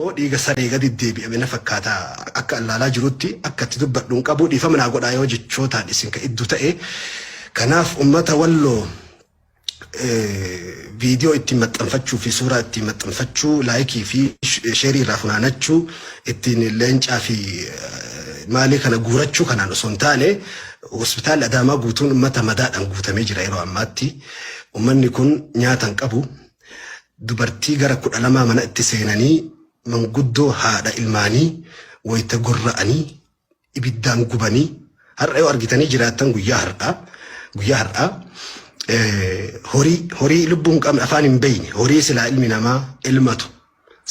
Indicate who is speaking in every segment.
Speaker 1: Dhiiga saree gadi deebi'ame na fakkaata akka allaalaa jirutti akka itti dubbadhu hin qabu dhiifama naa godhaa yoo jechootaan isin ka iddu ta'e. Kanaaf ummata Walloo viidiyoo ittiin maxxanfachuu fi suuraa ittiin maxxanfachuu, laayikii fi sheerii irraa funaanachuu, ittiin leencaa fi maalii kana guurachuu kanaan osoo hin taane, hospitaalli Adaamaa guutuun ummata madaadhaan guutamee jira yeroo ammaatti. Ummanni kun nyaata hin qabu. Dubartii gara 12 mana itti seenanii manguddoo haadha ilmaanii wayita gorra'anii ibiddaan gubanii har'a yoo argitanii jiraattan guyyaa har'aa horii, horii lubbuu hin qabne, afaan hin beeyne, horii silaa ilmi namaa elmatu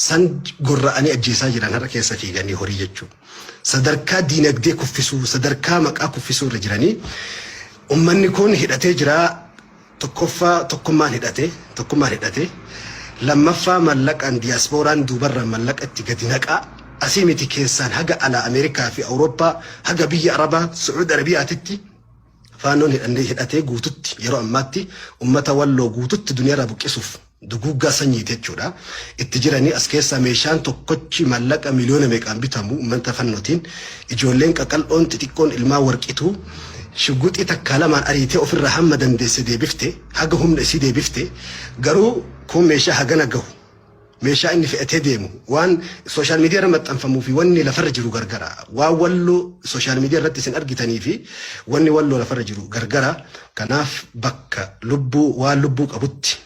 Speaker 1: san gorra'anii ajjeesaa jiran har'a keessa fiiganii horii jechuudha. Sadarkaa diinagdee kuffisuu, sadarkaa maqaa kuffisuu irra jiranii. Ummanni kun hidhatee jira. Tokkoffaa tokkummaan hidhate, tokkummaan hidhate. Lammaffaa mallaqaan diyaaspooraan duubarraan mallaqa itti gadi naqaa. Asii miti, keessaan haga alaa Ameerikaa fi Awurooppaa haga biyya Arabaa Su'uud Arabiyaatitti Faannoon hidhannee hidhatee guututti yeroo ammaatti ummata Walloo guututti duniyaarraa buqqisuuf duguuggaa sanyiiti jechuudha. Itti jiranii as keessaa meeshaan tokkochi mallaqa miliyoona meeqaan bitamu ummata Fannootiin ijoolleen qaqal'oon xixiqqoon ilmaan warqituu shugguxii takkaa lamaan ariitee ofirraa hamma dandeesse deebifte, haga humna isii deebifte. Garuu kun meeshaa hagana gahu, meeshaa inni fe'atee deemu, waan social media irra maxxanfamuu fi wanni lafarra jiru gargara. Waan Walloo social media irratti isin argitanii fi wanni Walloo lafarra jiru gargara. Kanaaf bakka lubbuu, waan lubbuu qabutti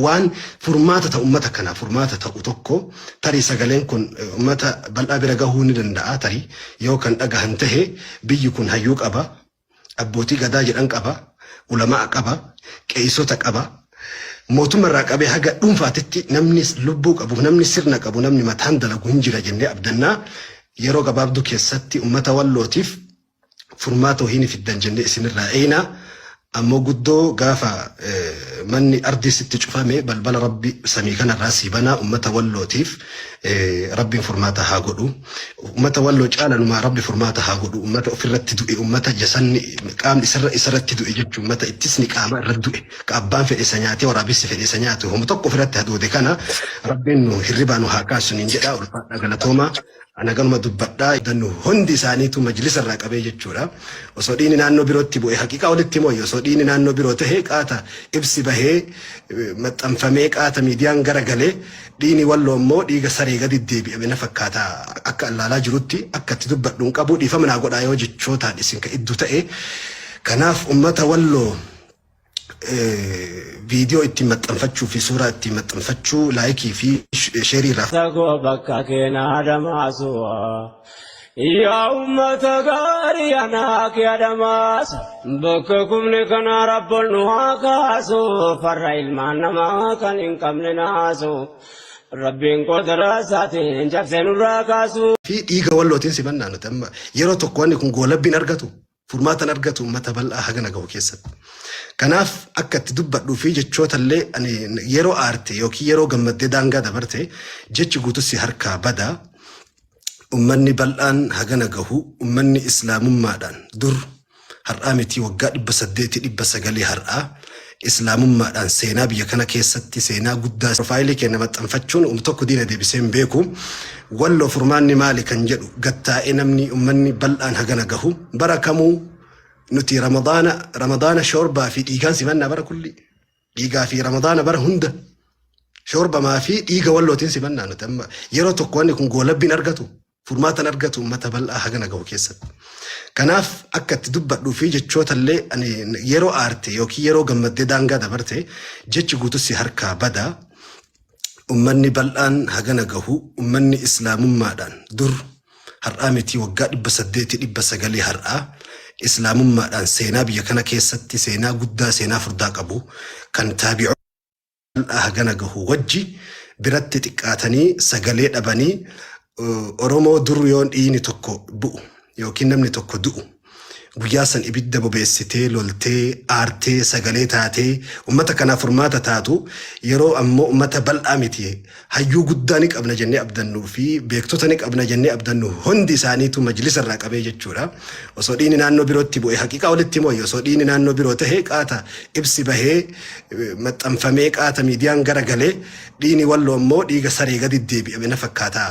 Speaker 1: waan furmaata ta'u, ummata kana furmaata ta'u tokko, tarii sagaleen kun ummata bal'aa bira gahuu ni danda'a. Tarii yoo kan dhagahan tahe, biyyi kun hayyuu qaba, abbootii gadaa jedhan qaba, ulamaa qaba, qeessota qaba. Mootummaa irraa qabee haga dhuunfaatitti namni lubbuu qabu, namni sirna qabu, namni mataan dalagu hin jira jennee abdannaa. Yeroo gabaabduu keessatti ummata Wallootiif furmaata wahii ni fiddan jennee isinirraa eeyna. Ammoo guddoo gaafa manni ardii sitti cufame balbala Rabbi samii kanarraa sii banaa. Ummata Wallootiif Rabbiin furmaata haa godhu. Ummata Walloo caalanumaa Rabbi furmaata haa godhu. Ummata ofirratti du'e, ummata jasanni qaamni isarratti du'e jechuun ummata ittisni qaama irratti du'e. Ka abbaan fedhe isa nyaatee, waraabessi fedhe isa nyaatu, homu tokko ofirratti hadoode kana Rabbiin nu hirribaa nu haa kaasu niin jedha. Ulfaadhaa, galatoomaa. Ana ganuma dubbadhaa dannu hundi isaaniitu majlisa irraa qabee jechuudha. Osoo dhiini naannoo birootti bu'e, haqiqaa walitti mooyye, osoo dhiini naannoo biroo tahe qaata ibsi bahee maxxanfamee qaata miidiyaan gara galee. Dhiini Walloo immoo dhiiga saree gadi deebi'ame na fakkaata akka allaalaa jirutti akka itti dubbadhu hin qabu dhiifama naa godhaa yoo jechootaan isin ka iddu ta'e. Kanaaf ummata Walloo viidiyoo ittiin maxxanfachuu fi suuraa ittiin maxxanfachuu, laayikii fi sheerii irraa
Speaker 2: Sagoo bakka keena adamaasu. Yaa ummata gaarii anaa kee adamaasu. Bakka kumni kana Rabboon nu haa kaasu. Farra ilmaan namaa kan hin qabne naasu. Rabbiin qodara isaatiin cabsee nurraa kaasu.
Speaker 1: Fi dhiiga Wallootiin simannaa nuti amma yeroo tokko wanni kun goolabbiin argatu, furmaatan argatu uummata bal'aa hagana gahu keessatti. Kanaaf akka itti dubbadhuu fi jechoota illee ani yeroo aarte yookiin yeroo gammaddee daangaa dabarte jechi guutus si harkaa bada. Uummanni bal'aan hagana gahu, uummanni islaamummaadhaan dur har'aa miti, waggaa 800, 900 har'aa islaamummaadhaan seenaa biyya kana keessatti seenaa guddaa profaayilii keenya maxxanfachuun tokko diina deebisee hin beeku. Walloo furmaanni maali kan jedhu gattaa'ee namni uummanni bal'aan hagana gahu bara kamuu nuti Ramadaana shoorbaa fi dhiigaan simannaa, bara kulli dhiigaa fi Ramadaana bara hunda shoorbamaa fi dhiiga Wallootiin simannaa nuti amma yeroo tokko wanni kun goolabbiin argatu, furmaatan argatu uummata bal'aa hagana gahu keessatti. Kanaaf akka itti dubbadhuu fi jechoota illee ani yeroo aarte yookiin yeroo gammaddee daangaa dabarte jechi guutus si harkaa bada. Uummanni bal'aan hagana gahu, uummanni islaamummaadhaan dur har'aa miti, waggaa 800, 900 har'aa islaamummaadhaan seenaa biyya kana keessatti seenaa guddaa, seenaa furdaa qabu kan taabi'oo bal'aa hagana gahu wajji biratti xiqqaatanii sagalee dhabanii. Oromoo dur yoo dhiigni tokko bu'u yookiin namni tokko du'u guyyaa san ibidda bobeessitee, loltee, aartee, sagalee taatee ummata kanaaf furmaata taatu, yeroo ammoo ummata bal'aa miti, hayyuu guddaa ni qabna jennee abdannuu fi beektota ni qabna jennee abdannu hundi isaaniitu majlisa irraa qabee jechuudha. Osoo dhiigni naannoo birootti bu'e, haqiqaa walitti mooyye, osoo dhiigni naannoo biroo tahe qaata ibsi bahee maxxanfamee qaata miidiyaan gara galee. Dhiigni Walloo immoo dhiiga saree gadi deebi'ame na fakkaata.